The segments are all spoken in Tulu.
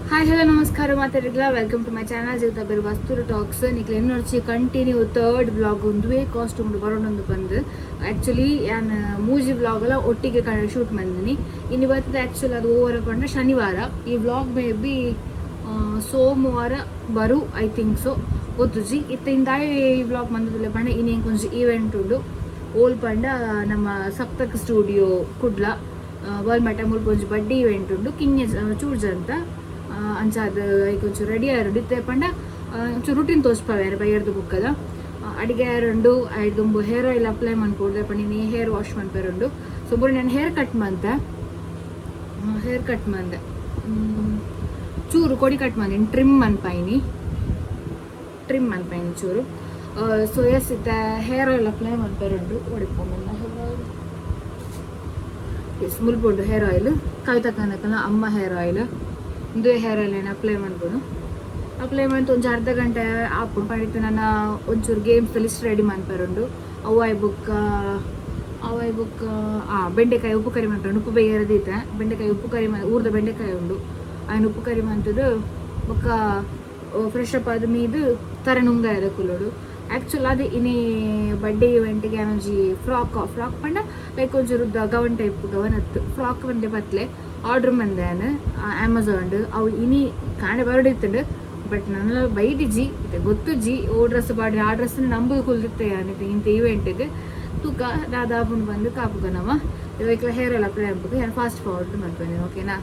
ಹಾಯ್, ಹಲೋ, ನಮಸ್ಕಾರ ಮಾತಾಡಿದ್ಲ. Welcome to my channel Jeevitha ಬೇರು ವಸ್ತುರು ಟಾಕ್ಸ್. ನಿಕ್ಲೆ ಎನ್ನೊರ್ಚಿ ಕಂಟಿನ್ಯೂ ಥರ್ಡ್ ವ್ಲಾಗ್ ಒಂದುವೇ ಕಾಸ್ಟ್ಯೂಮ್ ಬರೋಣೊಂದು ಬಂದು. ಆ್ಯಕ್ಚುಲಿ ಯಾನ್ ಮೂಜಿ ವ್ಲಾಗ್ ಎಲ್ಲ ಒಟ್ಟಿಗೆ ಶೂಟ್ ಬಂದಿನಿ. ಇನ್ನು ಬರ್ತದೆ. ಆ್ಯಕ್ಚುಲಿ ಅದು ಓವರ್ ಪಂಡ ಶನಿವಾರ. ಈ ವ್ಲಾಗ್ ಮೇ ಬಿ ಸೋಮವಾರ ಬರು, I think so, ಗೊತ್ತುಜಿ. ಇತ್ತಿಂದಾಯ ಈ ವ್ಲಾಗ್ ಬಂದದಿಲ್ಲ ಪಂಡ ಇನ್ನೇನು ಕೊಂಚ ಈವೆಂಟ್ ಉಂಡು. ಓಲ್ ಪಂಡ ನಮ್ಮ ಸಪ್ತಕ್ ಸ್ಟುಡಿಯೋ ಕುಡ್ಲ ಬೋಲ್ಮಠ ಮುಲ್ಪ ಒಂಜಿ ಬಡ್ಡಿ ಇವೆಂಟ್ ಉಂಡು, ಕಿನ್ಯ ಚೂರ್ಜ ಅಂತ. ಅಂಚಾದ್ ಐಕ್ ಒಂಚೂರು ರೆಡಿ ಆಯರುಂಡು. ಇತ್ತೆ ಪಂಡ ಒಂಚೂರು ರುಟೀನ್ ತೋಜ್ಪಾವೆ ಬೈಯರ್ದು ಬುಕ್ಕದ ಅಡಿಗೆ ಆಯರುಂಡು. ಐದು ಹೇರ್ ಆಯಿಲ್ ಅಪ್ಲೈ ಮನ್ಪೊಡು ಪಂಡ ಇನಿ ಹೇರ್ ವಾಶ್ ಮನ್ಪೆರುಂಡು. ಸೊ ಬುರ ನಾನು ಹೇರ್ ಕಟ್ ಮಂತೆ, ಹೇರ್ ಕಟ್ ಮಂದೆ, ಚೂರು ಕೊಡಿ ಕಟ್ ಮಂದೆ, ಟ್ರಿಮ್ ಮನ್ಪಾಯಿನಿ, ಟ್ರಿಮ್ ಮನ್ಪಾಯಿನಿ ಚೂರು. ಸೊ ಎಸ್, ಇತ್ತೆ ಹೇರ್ ಆಯಿಲ್ ಅಪ್ಲೈ ಮನ್ಪೆರುಂಡು. ಒಡಿಪೊಂಬಲ್ಲ ಹೇರ್ ಆಯಿಲ್. ಎಸ್, ಮುಲ್ಪುಂಡು ಹೇರ್ ಆಯಿಲ್. ಕವಿತಕ್ಕನಕನ ಅಮ್ಮ ಹೇರ್ ಆಯಿಲ್ ಇಂದು. ಹೇರ್ ಆಯಿಲ್ ಏನು ಅಪ್ಲೈ ಮನ್ಪುನು. ಅಪ್ಲೈ ಮಂತ್ ಒಂಜಿ ಅರ್ಧ ಗಂಟೆ ಆಪುಂಡು. ಪಂಡಿತ್ತು ನನ್ನ ಒಂಚೂರು ಗೇಮ್ಸ್ ಲಿಸ್ಟ್ ರೆಡಿ ಮನ್ಪೆರುಂಡು. ಅವ್ವಾಯ್ ಬುಕ್ಕ, ಅವಾಯ್ ಬುಕ್ಕ ಬೆಂಡೆಕಾಯಿ ಉಪ್ಪು ಕರಿ ಮನ್ಪೆರುಂಡು. ಉಪ್ಪು ಬೇಯರದೀತೆ ಬೆಂಡೆಕಾಯಿ ಉಪ್ಪು ಕರಿ, ಊರ್ದ ಬೆಂಡೆಕಾಯಿ ಉಂಡು, ಆಯ್ನ ಉಪ್ಪು ಕರಿ ಮಂತದು. ಬೊಕ್ಕ ಫ್ರೆಶ್ ಅಪ್ ಆದ ಮೀದು ತರೆ ನುಂಗಾಯದ ಕುಲ್ಲೋಡು. ಆ್ಯಕ್ಚುಲ್ ಅದು ಇನಿ ಬರ್ಡೇ ಇವೆಂಟ್ಗೆ ಒಂಜಿ ಫ್ರಾಕ್, ಫ್ರಾಕ್ ಪಂಡ ಲೈಕ್ ಒಂಚೂರು ಗವನ್ ಟೈಪ್, ಗವನ್ ಅತ್ತು, ಫ್ರಾಕ್ ಒಂದೆ ಪತ್ಲೆ ಆರ್ಡರ್ ಮಂದೆ ಅಮೆಝಾನ್. ಅವು ಇನಿ ಕಾಣೆ ಬರಡಿತ್ತುಂಡು. ಬಟ್ ನನ್ನ ಬೈದಿಜಿ ಇತ್ತೆ ಗೊತ್ತುಜಿ. ಓ ಡ್ರೆಸ್ ಪಾಡಿ ಆ ಡ್ರೆಸ್ ನಂಬುದು ಕುಲ್ದಿತ್ತೆ ಯಾನ್ ಇಂತ ಇವೆಂಟ್ಗೆ. ತೂಕ ದಾದಾಪುಂಡು ಬಂದು ಕಾಪುಗ ನಮ್ಮ. ಇವಾಗ ಹೇರ್ ಎಲ್ಲ ಅಪ್ಲೈ ಅನ್ಬೇಕು. ಯಾನ್ ಫಾಸ್ಟ್ ಫಾರ್ವರ್ಡ್ ಮಲ್ಪೆನೆ, ಓಕೆನಾ?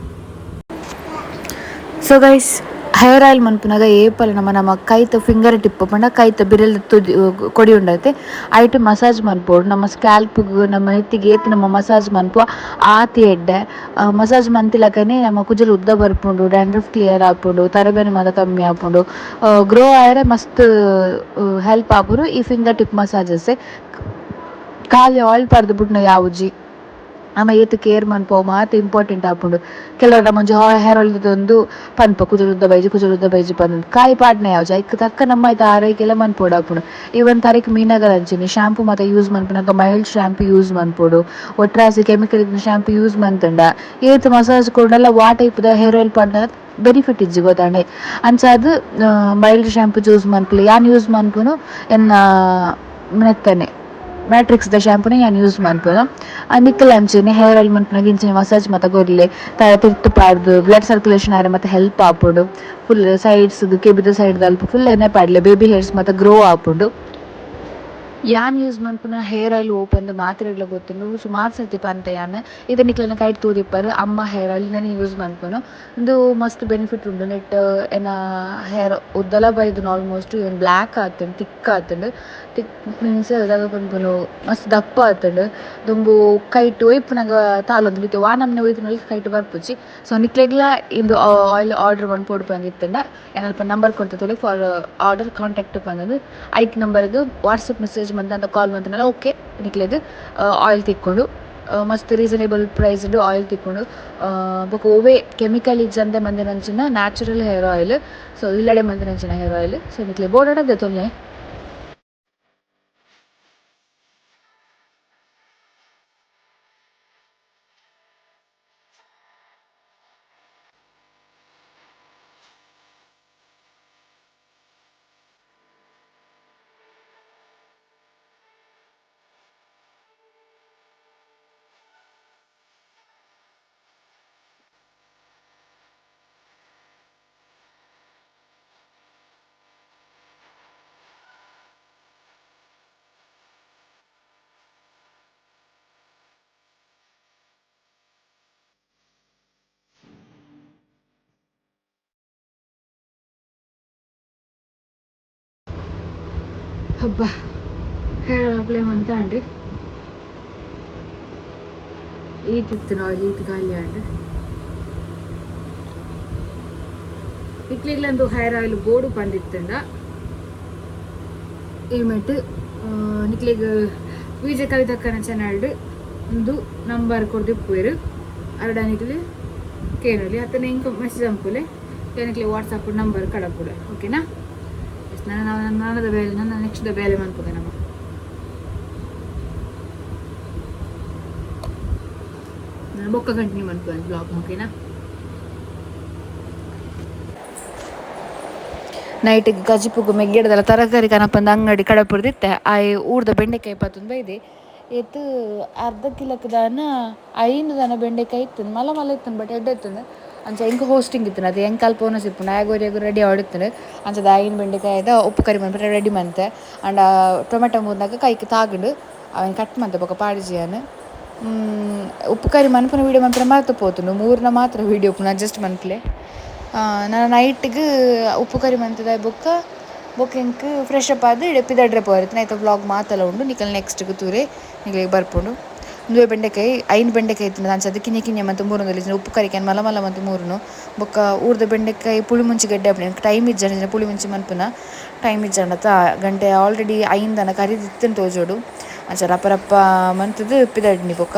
ಸೊ ಗೈಸ್, ಹೇರ್ ಆಯಿಲ್ ಮನ್ಪುನಗ ಏಪಲ ನಮ್ಮ ನಮ್ಮ ಕೈತ ಫಿಂಗರ್ ಟಿಪ್ ಪಂಡ ಕೈತ ಬಿರೆಲ್ ತುದಿ ಕೊಡಿ ಉಂಡೈತೆ, ಐಟ್ ಮಸಾಜ್ ಮನ್ಪೊಡು. ನಮ್ಮ ಸ್ಕ್ಯಾಲ್ಪ್ಗ್, ನಮ್ಮ ನೆತ್ತಿಗೆ ಏತ್ ನಮ್ಮ ಮಸಾಜ್ ಮನ್ಪುವ ಆತ್ ಎಡ್ಡೆ. ಮಸಾಜ್ ಮಂತಿಲಕನೆ ನಮ್ಮ ಕುಜಲ್ ಉದ್ದ ಬರ್ಪುಂಡು, ಡ್ಯಾಂಡ್ರಫ್ ಕ್ಲಿಯರ್ ಆಪುಂಡು, ತರೆಬೇನೆ ಮಾತ ಕಮ್ಮಿ ಆಪುಂಡು, ಗ್ರೋ ಆಯರೆ ಮಸ್ತ್ ಹೆಲ್ಪ್ ಆಪುಂಡು ಈ ಫಿಂಗರ್ ಟಿಪ್ ಮಸಾಜಸ್. ಖಾಲಿ ಆಯಿಲ್ ಪಾಡ್ದ್ ಬುಡ್ನ ಯಾವುಜಿ. ನಮ ಏತ್ ಕೇರ್ ಮನ್ಪುವ ಮಾತ ಇಂಪಾರ್ಟೆಂಟ್ ಆಪುಂಡು. ಕೆಲವು ನಮ್ಮ ಒಂಜಿ ಹೇರ್ ಆಯಿಲ್ ಒಂದು ಪನ್ಪ, ಕುಜಲ್ ಉದ್ದ ಬೈಜಿ, ಕುಜಲ್ ಉದ್ದ ಬೈಜಿ ಪಂದ್. ಕಾಯಿ ಪಾಡ್ನೆ ಯಾವುಜಿ. ಐಕ್ ತಕ್ಕ ನಮ್ಮ ಐತ ಆರೈಕೆಲ ಮನ್ಪೊಡಾಪುಂಡು. ಈವನ್ ತರೆಕ್ ಮೀನಗಲ ಅಂಚೆನೆ ಶಾಂಪೂ ಮಾತ ಯೂಸ್ ಮನ್ಪುನಗ ಮೈಲ್ಡ್ ಶಾಂಪೂ ಯೂಸ್ ಮನ್ಪೊಡು. ಒಟ್ರಾಸಿ ಕೆಮಿಕಲ್ ಶಾಂಪೂ ಯೂಸ್ ಮಂತುಂಡ ಏತ್ ಮಸಾಜ್ ಕೊರ್ಂಡಲ ವಾ ಟೈಪ್ ದ ಹೇರ್ ಆಯಿಲ್ ಪಾಡ್ಂಡ ಬೆನಿಫಿಟ್ ಇಜ್ಜಿ, ಗೊತ್ತಾಂಡೆ? ಅಂಚಾದ್ ಮೈಲ್ಡ್ ಶಾಂಪೂ ಚೂಸ್ ಮನ್ಪುಲೆ. ಯಾನ್ ಯೂಸ್ ಮನ್ಪುನು ಎನ್ನ ನೆತ್ತನೆ ಮ್ಯಾಟ್ರಿಕ್ಸ್ ದ ಶಾಂಪೂನೆ ಯಾನ್ ಯೂಸ್ ಮನ್ಪುನು. ನಿಕ್ಕಲ ಅಂಚೆನೆ ಹೇರ್ ಆಯಿಲ್ ಮನ್ಪುನಗ ಇಂಚನೆ ಮಸಾಜ್ ಮಾತ ಕೊರ್ಲೆ, ತರೆ ತಿರ್ತ್ ಪಾಡ್ದ್ ಬ್ಲಡ್ ಸರ್ಕ್ಯುಲೇಷನ್ ಆರೆ ಮಾತ ಹೆಲ್ಪ್ ಆಪುಂಡು. ಫುಲ್ ಸೈಡ್ಸ್ ಕೆಬಿದ ಸೈಡ್ ದಲ್ಪ ಫುಲ್ ಎಣ್ಣೆ ಪಾಡ್ಲೆ, ಬೇಬಿ ಹೇರ್ಸ್ ಮಾತ ಗ್ರೋ ಆಪುಂಡು. ಯಾನ್ ಯೂಸ್ ಮನ್ಪುನ ಹೇರ್ ಆಯಿಲ್ ಓಪಂದ್ ಮಾತೆರೆಗ್ಲ ಗೊತ್ತುಂಡು. ಸುಮಾರ್ ಸರ್ತಿ ಪಂತೆ ಯಾನ್. ಇತ್ತೆ ನಿಕ್ಲೆನ ಕೈಟ್ ತೂದಿಪ್ಪರ್, ಅಮ್ಮ ಹೇರ್ ಆಯಿಲ್ ಇಂದೆನ್ ಯೂಸ್ ಮನ್ಪುನು. ಉಂದು ಮಸ್ತ್ ಬೆನಿಫಿಟ್ ಉಂಡು. ನೆಟ್ಟ್ ಎನ್ನ ಹೇರ್ ಉದ್ದಲ ಬೈದುಂಡು, ಆಲ್ಮೋಸ್ಟ್ ಇವನ್ ಬ್ಲ್ಯಾಕ್ ಆತುಂಡು, ತಿಕ್ ಆತುಂಡು. ತಿಕ್ ಮೀನ್ಸ್ ದಾದ ಪನ್ಪುನು, ಮಸ್ತ್ ದಪ್ಪ ಆತುಂಡು. ದುಂಬು ಕೈಟ್ ಒಯಿಪುನಗ ತಾಲೊಂದು ಇತ್ತೆ ವಾ ನಮೂನೆ ಒಯಿತುಂಡಲ ಕೈಟ್ ಬರ್ಪುಜಿ. ಸೊ ನಿಕ್ಲೆಗ್ಲ ಇಂದು ಆಯಿಲ್ ಆರ್ಡರ್ ಮನ್ಪೊಡು ಪಂದ್ ಇತ್ತುಂಡ ಯಾನ್ ಅಲ್ಪ ನಂಬರ್ ಕೊರ್ತೆ ತೂಲೆ, ಫಾರ್ ಆರ್ಡರ್ ಕಾಂಟ್ಯಾಕ್ಟ್ ಪಂದ್. ಐಕ್ ನಂಬರ್ಗ್ ವಾಟ್ಸಪ್ ಮೆಸೇಜ್ ಮಂತ್ ಕಾಲ್ ಮಂತುಂಡಲ ಓಕೆ, ನಿಕ್ಲೆಗ್ ಆಯಿಲ್ ತಿಕ್ಕುಂಡು. ಮಸ್ತ್ ರೀಸನೇಬಲ್ ಪ್ರೈಸ್ ಡ್ ಆಯಿಲ್ ತಿಕ್ಕುಂಡು. ಬೊಕ ಒವ್ವೆ ಕೆಮಿಕಲ್ ಇಜ್ಜಂದೆ ಮಂದಿನಂಚಿನ ನ್ಯಾಚುರಲ್ ಹೇರ್ ಆಯಿಲ್. ಸೊ ಇಲ್ಲಡೆ ಮಂದಿನಂಚಿನ ಹೇರ್ ಆಯಿಲ್. ಸೊ ನಿಕ್ಲೆಗ್ ಬೋಡಾಂಡ ದೆತೊನ್ಲೆ. ಹಬ್ಬ ಹೇರ್ ಅಪ್ಲೈ ಮಂತ ಅಂಡ್ ಈತಿತ್ತು ಆಯಿಲ್ ಈತ್ ಖಾಲಿ ಆಂಡ್. ಇಕ್ಲಿಗ್ಲಂದು ಹೇರ್ ಆಯಿಲ್ ಬೋಡು ಪಂದಿತ್ತಂಡ ಏಮೆಟ್ ನಿಕ್ಲೆಗ್ ವಿಜಯ ಕವಿತಕ್ಕನ ಚಾನಲ್ಡ್ ಒಂದು ನಂಬರ್ ಕೊರ್ದಿಪ್ಪುವೆರ್. ಅರಡ ನಿಕ್ಲೆ ಕೇನೊಲಿ ಅತ್ತನೆ ಇಂಕ ಮೆಸೇಜ್ ಅಂಪುಲೆ, ನಿಕ್ಲೆ ವಾಟ್ಸಪ್ ನಂಬರ್ ಕಡಪುಡೆ, ಓಕೆನಾ? ಎಸ್, ನನ್ನ ನನ್ನದ ಬೇಲೆ, ನನ್ನ ನೆಕ್ಸ್ಟ್ the ಬೇಲೆ ಮನ್ಪುಗೆ ನಮ್ಮ. ನಾನು ಬೊಕ್ಕ ಕಂಟಿನ್ಯೂ ಮನ್ಪುವೆ ಬ್ಲಾಗ್, ಓಕೆನಾ? ನೈಟ್ ಕಜಿಪುಗು ಮೆಗ್ಗೆಡ್ದಲ ತರಕಾರಿ ಕನಪಂದು ಅಂಗಡಿ ಕಡಪುಡ್ದಿತ್ತೆ. ಆಯೆ ಊರ್ದ ಬೆಂಡೆಕಾಯಿ ಪತ್ತೊಂದು ಬೈದೆ. ಏತ್ ಅರ್ಧ ಕಿಲಕ್ ದಾನ 5 ದಾನ ಬೆಂಡೆಕಾಯಿ ಇತ್ತು, ಮಲ್ಲ ಮಲ್ಲ ಇತ್ತು, ಬಟ್ ಎಡ್ಡೆ ಇತ್ತು. ಅಂಚ ಎಂಕ್ ಹೋಸ್ಟಿಂಗ್ ಇತ್ತು, ಅದು ಎಂಕ್ ಅಲ್ಪ ಓನಸ್ ಇಪ್ಪುಂಡು, ಆಯಗ್ ಒರಿಯಗ್ ರೆಡಿ ಆವೊಡಿತ್ತುಂಡು. ಅಂಚ 5 ಬೆಂಡೆಕಾಯಿದ ಉಪ್ಪು ಕರಿ ಮನ್ಪರೆ ರೆಡಿ ಮಂತೆ. ಆಂಡ ಟೊಮೆಟೊ ಮೂರ್ನಾಗ ಕೈಕ್ ತಾಗುಂಡು, ಅವೆನ್ ಕಟ್ ಮಂತೆ ಬೊಕ ಪಾಡಿಜಿಯಾನ್. ಉಪ್ಪು ಕರಿ ಮನ್ಪುನ ವೀಡಿಯೋ ಮನ್ಪುನ ಮರ್ತ್ ಪೋತುಂಡು, ಮೂರ್ನ ಮಾತ್ರ ವೀಡಿಯೋ ಉಪ್ಪುನ ಅಡ್ಜಸ್ಟ್ ಮನ್ಪುಲೆ. ನನ ನೈಟ್ಗ್ ಉಪ್ಪು ಕರಿ ಮಂತುದ ಬೊಕ್ಕ ಬೊಕ್ಕ ಎಂಕ್ ಫ್ರೆಶ್ ಅಪ್ ಆದ್ ಪಿದಡ್ರೆ ಪೋರೆ ಐತ ವ್ಲಾಗ್ ಮಾತಲ ಉಂಡು. ನಿಕಲ್ ನೆಕ್ಸ್ಟ್ ತೂರೆ ನಿಕಲೆಗ್ ಬರ್ಪುಂಡು. ಉಂದುವೇ ಬೆಂಡೆಕಾಯಿ 5 ಬೆಂಡೆಕಾಯಿ ಇತ್ತುಂಡು, ಅಂಚ ಅದು ಕಿನ್ಯ ಕಿನ್ಯ ಮಂತ್ ಮೂರೊಂದುಲ್ಲೆ ಉಪ್ಪು ಕರಿಕ್ ಮಲ್ಲ ಮಲ್ಲ ಮಂತ್ ಮೂರುನು. ಬೊಕ್ಕ ಊರ್ದ ಬೆಂಡೆಕಾಯಿ ಪುಳಿ ಮುಂಚಿ ಗಡ್ಡೆ ಆಪುಂಡು, ಟೈಮ್ ಇಜ್ಜಂಡ ಪುಳಿ ಮುಂಚಿ ಮನ್ಪುನ ಟೈಮ್ ಇಜ್ಜಂಡತ ಗಂಟೆ ಆಲ್ರೆಡಿ 5 ದನ ಕರಿದಿತ್ತುಂಡು ತೋಜೋಡು. ಅಂಚ ರಪ್ಪ ರಪ್ಪ ಮಂತುದು ಪಿದಡ್ನಿ ಬೊಕ್ಕ.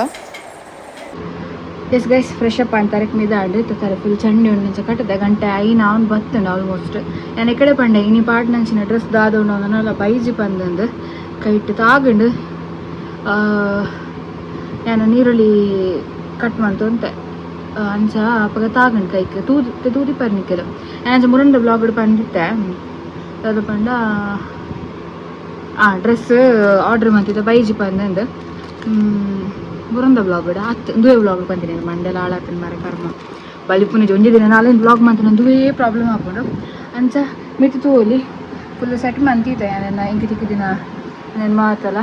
ಎಸ್ ಗೈಸ್, ಫ್ರೆಶ್ ಅಪ್ ಆಂಡ್ ತರಕ್ ಮಿದಾಂಡ್ ತರೆ ಫುಲ್ ಚಂಡಿ ಉಂಡು ಅಂಚ ಕಟ್ಟದೆ. ಗಂಟೆ 5 ಆವೊಂದು ಬತ್ತುಂಡು ಆಲ್ಮೋಸ್ಟ್. ಯಾನ್ ಎಕಡೆ ಪಂಡೆ ಇನಿ ಪಾಡ್ನಂಚಿನ ಡ್ರೆಸ್ ದಾದ ಉಂಡು ನನಲ ಬೈಜಿ ಪಂದಂದು ಕೈಟ್ ತಾಗುಂಡು. ಯಾನ್ ನೀರುಳ್ಳಿ ಕಟ್ ಮಂತೊಂತೆ ಅಂಚ ಅಪಗ ತಾಗುಂಡು ಕೈಕ್ ತೂದು ತೂದಿಪ್ಪರ್ ನಿಕ್ಕೆಲು. ಯಾನ್ ಅಂಚ ಮುರಂಡ ಬ್ಲಾಗ್ ಪಂದಿತ್ತೆ ದಾದ ಪಂಡ ಡ್ರೆಸ್ ಆರ್ಡರ್ ಮಂತಿದ್ದೆ ಬೈಜಿ ಪಂದಂದು ಮುರಂದ ಬ್ಲಾಗ್ ಅತ್ ಉಂದುವೇ ಬ್ಲಾಗ್ ಪಂದಿನಿ. ಮಂಡೆಲ ಹಾಳಾತುಂಡು ಮಾರೆ ಕರ್ಮ ಬಲಿಪುನ ಒಂಜಿ ದಿನ ನಾಲೆನ್ ಬ್ಲಾಗ್ ಮಂತುಂಡು ಉಂದುವೇ ಪ್ರಾಬ್ಲಮ್ ಆಪುಂಡು. ಅಂಚ ಮಿತ್ತ್ ತೂವೊಲಿ ಫುಲ್ ಸೆಟ್ ಮಂತಿದ್ದೆ ಯಾನ್ ಎಂಕ್ ತಿಕ್ಕಿದಿನ ನೆನ್ ಮಾತಲ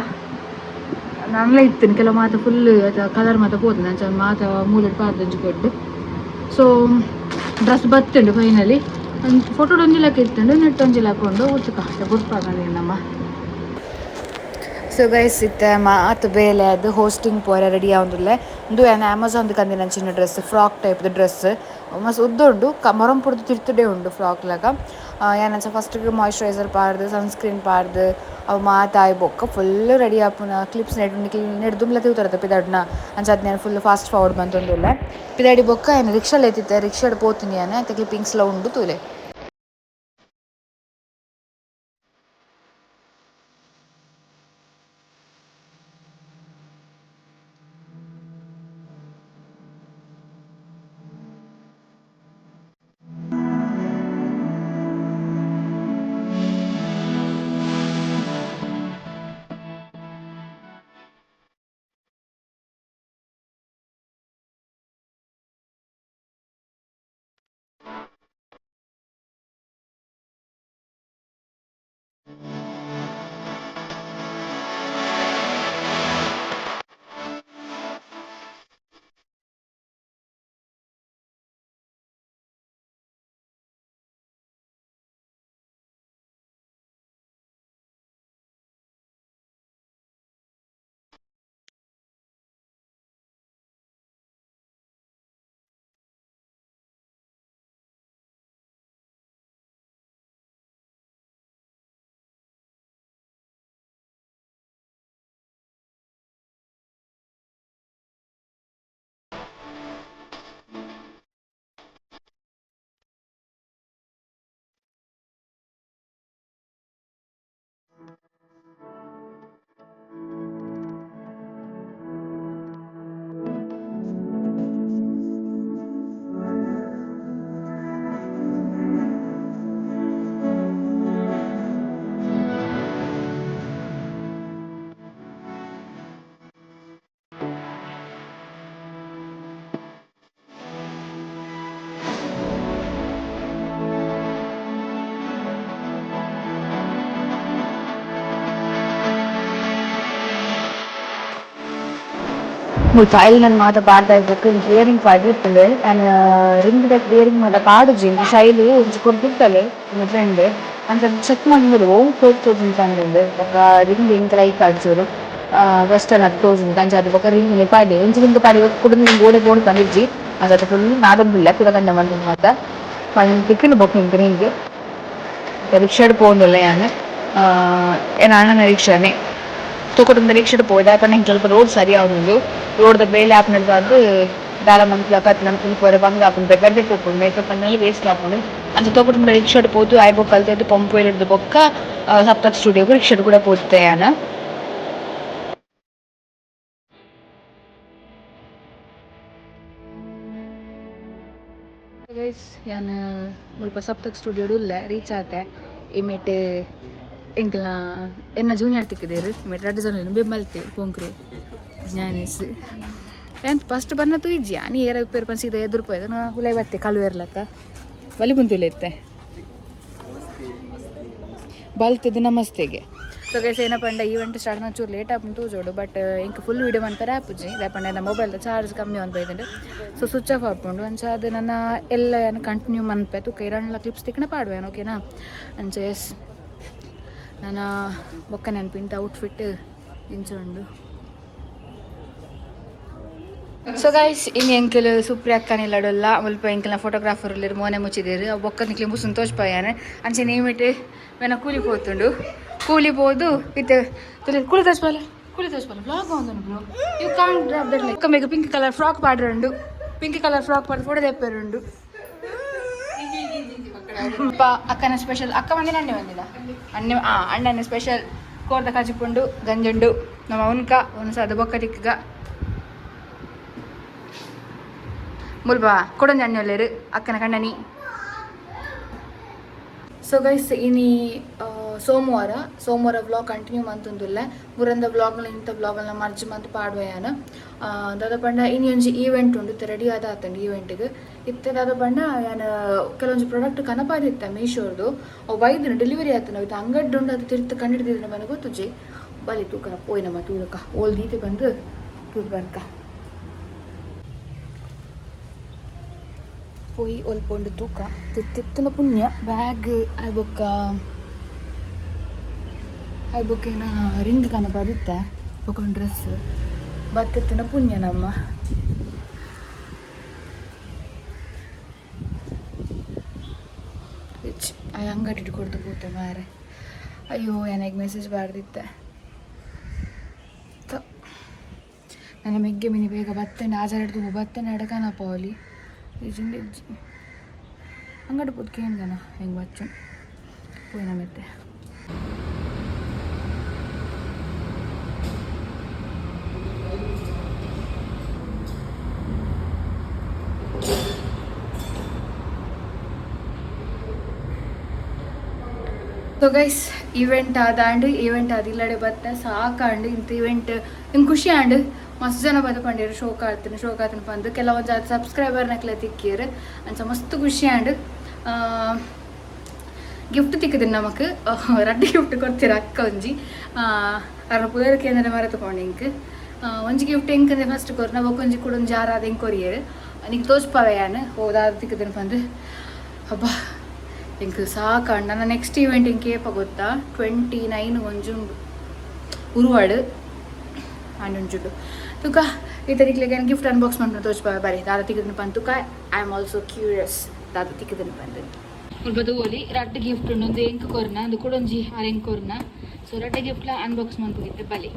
ನನಲ ಇತ್ತಿನ ಕೆಲವು ಮಾತ ಫುಲ್ ಕಲರ್ ಮಾತ ಪೋತುಂಡು, ಅಂಚ ಮಾತ ಮೂಲೆಡ್ ಪಾಡ್ದ್ ಒಂಜಿ ಕೊಡ್ಡು. ಸೊ ಡ್ರೆಸ್ ಬತ್ತುಂಡು ಫೈನಲಿ. ಫೋಟೋಡ್ ಒಂಜಿ ಲೆಕ್ಕ ಇತ್ತುಂಡು, ನೆಟ್ ಒಂಜಿ ಲೆಕ್ಕ ಉಂಡು. ಉಚ್ಚುಕ ಬುಡ್ಪಾಗ ನಮ್ಮ. ಸೊ ಗೈಸ್, ಇತ್ತೆ ಮಾತ ಬೇಲೆ ಅದು ಹೋಸ್ಟಿಂಗ್ ಪೋರೆ ರೆಡಿ ಆವೊಂದುಲ್ಲೆ. ಉಂದು ಯಾನ್ ಅಮೆಝಾನ್ ಕಂದಿನಂಚಿನ ಡ್ರೆಸ್, ಫ್ರಾಕ್ ಟೈಪ್ದ ಡ್ರೆಸ್, ಮಸ್ತ್ ಉದ್ದ ಉಂಡು, ಮೊರಂಪುಡ್ದು ತಿರ್ತುಡೆ ಉಂಡು ಫ್ರಾಕ್ ಲೆಕ. ಯಾನ್ ಅಂಚ ಫಸ್ಟ್ ಮಾಯಿಶ್ಚರೈಸರ್ ಪಾಡ್ದು ಸನ್ಸ್ಕ್ರೀನ್ ಪಾಡ್ದು ಅವು ಮಾತ ಆಯಿ ಬೊಕ್ಕ ಫುಲ್ ರೆಡಿ ಆಪುನ ಕ್ಲಿಪ್ಸ್ ನೆಡ್ ನೆಡ್ ದುಂಬ್ಲ ತೂತರತ ಪಿದಡ್ನ. ಅಂಚ ಅದ್ ಯಾನ್ ಫುಲ್ ಫಾಸ್ಟ್ ಫಾರ್ವರ್ಡ್ ಮಂತೊಂದುಲ್ಲೆ. ಪಿದಡಿ ಬೊಕ್ಕ ಯಾನ್ ರಿಕ್ಷಾ ಲೇತಿತ್ತೆ, ರಿಕ್ಷಾಡ್ ಪೋತಿನಿ ಯಾನ್, ಐತ ಕ್ಲಿಪ್ಪಿಂಗ್ಸ್ ಲ ಉಂಡು ತೂಲೆ. ಮುಲ್ಪ ಐಲ್ ಮಾತ ಪಾಡ್ದ ಬೊಕ್ಕ ಇಯರಿಂಗ್ ಪಾಡ್ದಿತ್ತುಂಡು. ಯಾನ್ ರಿಂಗ್ ದೆತ್ತ್ ಇಯರಿಂಗ್ ಮಾತ ಪಾಡುಜಿ, ಎಂಕ್ ಶೈಲಿ ಒಂಜಿ ಕೊರ್ದಿತ್ತಲ್ ಎನ್ನ ಫ್ರೆಂಡ್, ಅಂಚ ಚೆಕ್ ಮಲ್ಪುವೆರ್ ಒವು ತೋಜುಂಡು ಪಂದ್. ಬೊಕ್ಕ ರಿಂಗ್ ಎಂಕ್ ಲೈಕ್ ಆದ್ ವೆಸ್ಟರ್ನ್ ಆದ್ ತೋಜುಂಡು, ಅಂಚಾದ್ ಬೊಕ್ಕ ರಿಂಗ್ ನೆ ಪಾಡ್ಡೆ. ಒಂಜಿ ರಿಂಗ್ ಪಾಡಿ ಬೊಕ್ಕ ಕುಡೊಂಜಿ ರಿಂಗ್ ಓಡೆ ಪೋಂಡು ಪಂದಿಜ್ಜಿ. ಅಂಚಾದ್ ಫುಲ್ ನಾದೊಂದುಲ್ಲೆ ಕುಡ ಕಂಡ ಮಂತೊಂದು ಮಾತ ತಿಕ್ಕುಂಡು. ಬೊಕ್ಕ ಎಂಕ್ ರಿಂಗ್ ರಿಕ್ಷಾಡ್ ಪೋವೊಂದುಲ್ಲೆ ಯಾನ್, ಎನ್ನ ಅಣ್ಣನ ರಿಕ್ಷಾನೆ ತೂಕಟುಂದ ರಿಕ್ಷಾಡ್ ಪೋಯೆ. ದಾಯೆ ಪಂಡ ಎಂಕ್ ಸ್ವಲ್ಪ ರೋಡ್ ಸರಿ ಆವೊಂದುಂಡು, ರೋಡ್ ದ ಬೇಲೆ ಆಪುನೆಡ್ದಾದ್ ದಾಲ ಮನ್ಪುಲಕ ಅತ್ತ್ ಫುಲ್ ಪೋರೆ ಬಂಗ ಆಪುಂಡು, ಬೆಗರ್ದೇ ಪೋಪುಂಡು, ಮೇಕಪ್ ಪಂಡಲ ವೇಸ್ಟ್ ಆಪುಂಡು. ಅಂಚ ತೂಕಟುಂಡ ರಿಕ್ಷಾಡ್ ಪೋದು ಆಯ್ ಬೊಕ್ಕ ಅಲ್ತೇದ್ ಪಂಪ್ ಬೊಕ್ಕ ಸಪ್ತಕ್ ಸ್ಟುಡಿಯೋಗ್ ರಿಕ್ಷಾಡ್ ಕೂಡ ಪೋತೆ ಯಾನ್. ಗೈಸ್, ಯಾನ್ ಮುಲ್ಪ ಸಪ್ತಕ್ ಸ್ಟುಡಿಯೋಡ್ ಉಲ್ಲೆ, ರೀಚ್ ಆತೆ. ಇಮೇಟ್ ಎಂಕಲ್ನ ಎನ್ನ ಜೂನಿಯರ್ ತಿಕ್ಕಿದೇರು ಇಮೇಟ್ ರಡ್ಡು ಜನ ಬೆಮ್ಮಲ್ತೆ ಪೋಂಕ್ರೆ ಜ್ಞಾನೇಶ್ ಎಂತ ಫಸ್ಟ್ ಬನ್ನ ತೂಯಿಜ್ಜಿ ನೀ ಏರ ಉಪ್ಪೇರು ಪನ್ಸಿ ಇದೆ ಎದುರು ಪೋಯ್ದ ನಾ ಹುಲೈ ಬತ್ತೆ ಕಳು ಇರ್ಲತ್ತ ಬಲಿ ಬಂತಿಲ್ಲ ಇತ್ತೆ ಬಲ್ತದ್ದು ನಮಸ್ತೆಗೆ. ಸೊ ಗೈಸ್ ಏನಪ್ಪ ಅಂಡ ಈವೆಂಟ್ ಸ್ಟಾರ್ಟ್ ಒಂಚೂರು ಲೇಟ್ ಆಪುಂಡು ತೂಜೋಡು ಬಟ್ ಇಂಕ್ ಫುಲ್ ವೀಡಿಯೋ ಮನ್ಪರೆ ಆಪುಜಿ ದಾಯೆಪಂಡ ನನ್ನ ಮೊಬೈಲ್ದ ಚಾರ್ಜ್ ಕಮ್ಮಿ ಒಂದು ಬೈದಂಡು ಸೊ ಸ್ವಿಚ್ ಆಫ್ ಆಪುಂಡು. ಅಂಚ ಅದು ನನ್ನ ಎಲ್ಲ ಏನು ಕಂಟಿನ್ಯೂ ಮನ್ಪೆ ತುಕ್ಕ ಇರಣ್ಲ ಕ್ಲಿಪ್ಸ್ ತಿಕ್ಕಣ ಪಾಡುವೇನು ಓಕೆನಾ. ಅಂಚ ಎಸ್ ನನ್ನ ಬೊಕ್ಕ ನೆನಪಿಂತ ಔಟ್ಫಿಟ್ ಇಂಚ ಉಂಡು. ಸೊ ಗೈಸ್ ಇನ್ನು ಎಂಕಲ್ ಸುಪ್ರಿಯ ಅಕ್ಕನಿಲ್ಲಡಲ್ಲ ಮುಲ್ಪ ಎಂಕಲ್ನ ಫೋಟೋಗ್ರಾಫರ್ ಉಲ್ಲೆರ್ ಮೋನೆ ಮುಚ್ಚಿದೇರು ಅವು ಬೊಕ್ಕ ನಿಕ್ಲೆ ಸಂತೋಷ್ ಪಯಾನೆ ಅಂಚೆ ನೇಮಿಟ್ ಮೆನ ಕೂಲಿ ಪೋತುಂಡು ಕೂಲಿ ಪೋದು ಇತ್ತೆ ಕೂಲಿ ತೋಚ್ಪಾಲ ಕೂಲಿ ತೋಚ್ಪಾಲ ಬ್ಲಾಗ್ ಒಂದು bro you can't drop that like ಮೇಗ pink colour frock ಪಾಡ್ರುಂಡು pink colour frock ಪಾಡ್ ಫೋಟೋ ತೆಪ್ಪರುಂಡು ಅಕ್ಕನ ಸ್ಪೆಷಲ್ ಅಕ್ಕ ಬಂದಿನ ಅಣ್ಣೆ ಬಂದಿನ ಅಣ್ಣೆ ಅಣ್ಣನ ಸ್ಪೆಷಲ್ ಕೋರ್ದ ಕಜಿಪುಂಡು ಗಂಜುಂಡು ನಮ್ಮ ಉನ್ಕ ಉನ್ಸ ಅದು ಬೊಕ್ಕ ತಿಕ್ಕಗ ಮುಲ್ಪ ಕೊಡೊಂಜಿ ಅಣ್ಣೆ ಉಲ್ಲೆರ್ ಅಕ್ಕನ ಕಣ್ಣನಿ. ಸೊ ಗೈಸ್ ಇನಿ ಸೋಮವಾರ ಸೋಮವಾರ ವ್ಲಾಗ್ ಕಂಟಿನ್ಯೂ ಮಂತೊಂದುಲ್ಲೆ ಮುರಂದ ವ್ಲಾಗ್ನ ಇಂಥ ವ್ಲಾಗ್ನ ಮರ್ಜ್ ಮಂತ್ ಪಾಡ್ವಯಾನ ದಾದ ಪಂಡ ಇನಿ ಒಂಜಿ ಈವೆಂಟ್ ಉಂಡು ಇತ್ತೆ ರೆಡಿ ಆದ ಆತಂಡು ಈವೆಂಟ್ಗೆ ಇತ್ತೆ ದಾದ ಪಂಡ ಯಾನ್ ಕೆಲವೊಂಜಿ ಪ್ರಾಡಕ್ಟ್ ಕನಪಾದಿತ್ತ ಮೀಶೋರ್ದು ಅವು ಬೈದಿನ ಡೆಲಿವರಿ ಆತನ ಇತ್ತೆ ಅಂಗಡಿ ಉಂಡು ಅದು ತಿರ್ತು ಕಂಡಿಡ್ದಿದ್ದು ಬಂದು ಗೊತ್ತುಜಿ ಬಲಿ ತೂಕನ ಪೋಯಿನಮ್ಮ ತೂಲಕ ಓಲ್ ದೀತೆ ಬಂದು ತೂದು ಬರ್ಕ ಪೋಯಿ ಒಲ್ಪೊಂಡು ತೂಕ ತಿತ್ತನ ಪುಣ್ಯ ಬ್ಯಾಗ್ ಬೊಕ್ಕ ಆಯ್ ಬೊಕ್ಕ ಏನ ರಿಂಗ್ ಕನಪಾದಿತ್ತ ಬೊಕ್ಕ ಒಂದು ಡ್ರೆಸ್ ಬತ್ತಿತ್ತಿನ ಪುಣ್ಯ ನಮ್ಮ. ಆಯ್ ಅಂಗಡಿ ಕೊಡ್ದು ಪೂತೆ ಮಾರೆ ಅಯ್ಯೋ ಏನಾಗ ಮೆಸೇಜ್ ಬಾರ್ದಿತ್ತೆ ನನ್ನ ಮೆಗ್ಗೆ ಮಿನಿ ಬೇಗ ಬತ್ತಂಡೆ ಆಚಾರ ಹಿಡ್ದು ಬತ್ತಂಡೆ ಅಡಕನ ಪೋಲಿ ಇಜ್ಜಿಂಡ ಇಜ್ಜಿ ಅಂಗಡಿ ಪೋದು ಕೇಂದ್ರನ ಹೆಂಗೆ ಬಚ್ಚು ಪೋಯಿನ ಮೆತ್ತೆ. ಸೊ ಗೈಸ್ ಈವೆಂಟ್ ಆದಾಂಡ್ ಈವೆಂಟ್ ಆದ ಇಲ್ಲಡೆ ಬತ್ತ ಸಾಕಾಂಡ್ ಇಂತ ಈವೆಂಟ್ ಹಿಂಗೆ ಖುಷಿ ಆಂಡ್ ಮಸ್ತ್ ಜನ ಬಂದು ಪಂಡೇರು ಶೋಕ್ ಆಡ್ತೀನಿ ಶೋಕ್ ಆತನ ಬಂದು ಕೆಲವೊಂದು ಜಾತಿ ಸಬ್ಸ್ಕ್ರೈಬರ್ ನಕ್ಲೆ ತಿಕ್ಕೀರು ಅಂಚ ಮಸ್ತ್ ಖುಷಿ ಆಂಡ್ ಗಿಫ್ಟ್ ತಿಕ್ಕಿದ್ದೀನಿ ನಮಕ್ ರಡ್ಡ್ ಗಿಫ್ಟ್ ಕೊಡ್ತೀರ ಅಕ್ಕ ಒಂಜಿ ಅರ್ನ ಪುದರ್ ಕೇಂದ್ರ ಮರೆತುಕೊಂಡು ಇಂಕ್ ಒಂಜಿ ಗಿಫ್ಟ್ ಎಂಕಂದ್ರೆ ಫಸ್ಟ್ ಕೊರ್ನ ಬೊಕೊಂಜಿ ಕೂಡ ಒಂಜಿ ಆರಾದ ಎಂಕ್ ಕೊರಿಯರ್ ನಿಂಗೆ ತೋಚ್ಪವೆ ಯಾನ್ ಹೋದಾದ ತಿಕ್ಕಿದ್ದೀನಿ ಬಂದು ಅಬ್ಬಾ ಎಂಕ್ ಸಾಕಾಂಡ್ ನನ್ನ ನೆಕ್ಸ್ಟ್ ಈವೆಂಟ್ ಎಂಕ್ ಏಪ ಗೊತ್ತಾ 29 ಒಂಜಿ ಉಂಡು ಉರುವಾಡು ಆಂಡ್ ತುಕ ಈ ತರಿಕ್ಲೆಗೆ ಗಿಫ್ಟ್ ಅನ್ಬಾಕ್ಸ್ ಮಾಡ್ಕೊಂಡು ತೋಚ್ಪ ಬರಿ ದಾದ ತಿಕ್ಕಿದ್ದೀನಿ ಪಂದ್ ತುಕ I am also curious ದಾದ ತಿಕ್ಕಿದ್ದೀನಿ ಪಂದ್ ಮುಲ್ಪ ತೂವೊಲಿ ರಡ್ಡ್ ಗಿಫ್ಟ್ ಉಂಡು ಒಂದು ಎಂಕ್ ಕೊರ್ನ ಒಂದು ಕುಡೊಂಜಿ ಆರ್ ಎಂಕ್ ಕೊರ್ನ ಸೊ ರಡ್ಡ್ ಗಿಫ್ಟ್ಲ ಅನ್ಬಾಕ್ಸ್ ಮನ್ಪುಗಿತ್ತೆ ಬಲಿ.